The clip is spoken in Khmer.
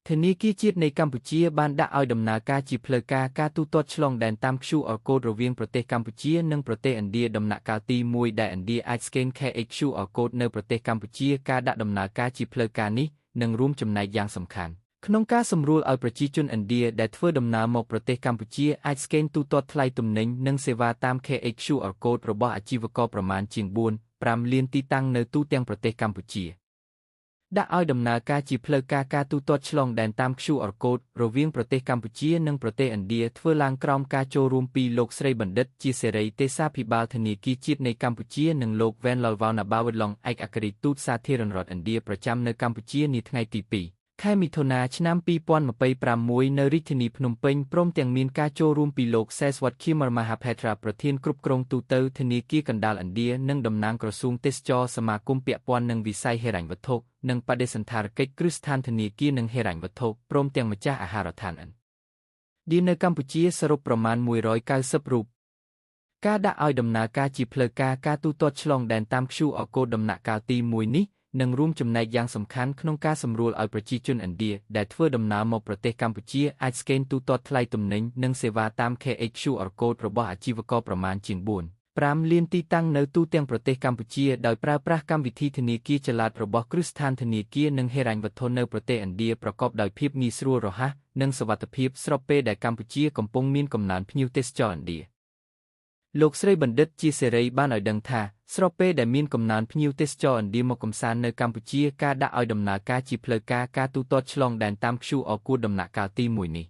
ធនាគារជាតិនៃកម្ពុជាបានដាក់ឲ្យដំណើរការជាផ្លូវការការទូទាត់ឆ្លងដែនតាម QR Code រវាងប្រទេសកម្ពុជានិងប្រទេសឥណ្ឌាដំណាក់កាលទី1ដែលឥណ្ឌាអាច scan QR Code នៅប្រទេសកម្ពុជាការដាក់ដំណើរការជាផ្លូវការនេះនឹងរួមចំណែកយ៉ាងសំខាន់ក្នុងការសម្រួលឲ្យប្រជាជនឥណ្ឌាដែលធ្វើដំណើរមកប្រទេសកម្ពុជាអាច scan ទូទាត់ថ្លៃទំនិញនិងសេវាតាម QR Code របស់អាជីវករប្រមាណជាង4 5លានទីតាំងនៅទូទាំងប្រទេសកម្ពុជា។ ដាក់ឲ្យដំណើរការជាផ្លូវការការទូទាត់ឆ្លងដែនតាម QR Code រវាងប្រទេសកម្ពុជានិងប្រទេសឥណ្ឌាធ្វើឡើងក្រោមការចូលរួមពីលោកស្រីបណ្ឌិតជាសេរីទេសាភិបាលធនាគារជាតិនៃកម្ពុជានិងលោកវ៉ែនឡលវ៉ាណាបាវិតឡុងឯកអគ្គរដ្ឋទូតសាធារណរដ្ឋឥណ្ឌាប្រចាំនៅកម្ពុជានាថ្ងៃទី2ខែមិថុនាឆ្នាំ2026នៅរាជធានីភ្នំពេញព្រមទាំងមានការចូលរួមពីលោកសេសវត្តឃីមរមហាផេត្រាប្រធានគ្រប់គ្រងទូទៅធនាគារកណ្ដាលឥណ្ឌានិងតំណាងក្រសួងទេសចរសមាគមពាក់ព័ន្ធនឹងវិស័យហិរញ្ញវត្ថុនិងបដិសណ្ឋារកិច្ចគ្រឹះស្ថានធនាគារនិងហិរញ្ញវត្ថុព្រមទាំងម្ចាស់អាហារដ្ឋានឥណ្ឌានៅកម្ពុជាសរុបប្រមាណ190រូបការដាក់ឲ្យដំណើរការជាផ្លូវការការទូទាត់ឆ្លងដែនតាម QR Code ដំណាក់កាលទី1នេះនឹងរួមចំណែកយ៉ាងសំខាន់ក្នុងការសម្រួលឲ្យប្រជាជនឥណ្ឌាដែលធ្វើដំណើរមកប្រទេសកម្ពុជាអាច scan ទូទាត់ថ្លៃទំនិញនិងសេវាតាម QR Code របស់អាជីវករប្រមាណជាង4 5លានទីតាំងនៅទូទាំងប្រទេសកម្ពុជាដោយប្រើប្រាស់កម្មវិធីធនាគារចល័តរបស់គ្រឹះស្ថានធនាគារនិងហិរញ្ញវត្ថុនៅប្រទេសឥណ្ឌាប្រកបដោយភាពងាយស្រួលរហ័សនិងសុវត្ថិភាពស្របពេលដែលកម្ពុជាកំពុងមានកំណើនភ្ញៀវទេសចរឥណ្ឌាលោកស្រីបណ្ឌិតជាសេរីបានឲ្យដឹងថាស្របពេលដែលមានកំណើនភ្ញៀវទេសចរឥណ្ឌាមកកម្សាន្តនៅកម្ពុជាការដាក់ឲ្យដំណើរការជាផ្លូវការការទូទាត់ឆ្លងដែនតាម QR Code ដំណាក់កាលទី1នេះ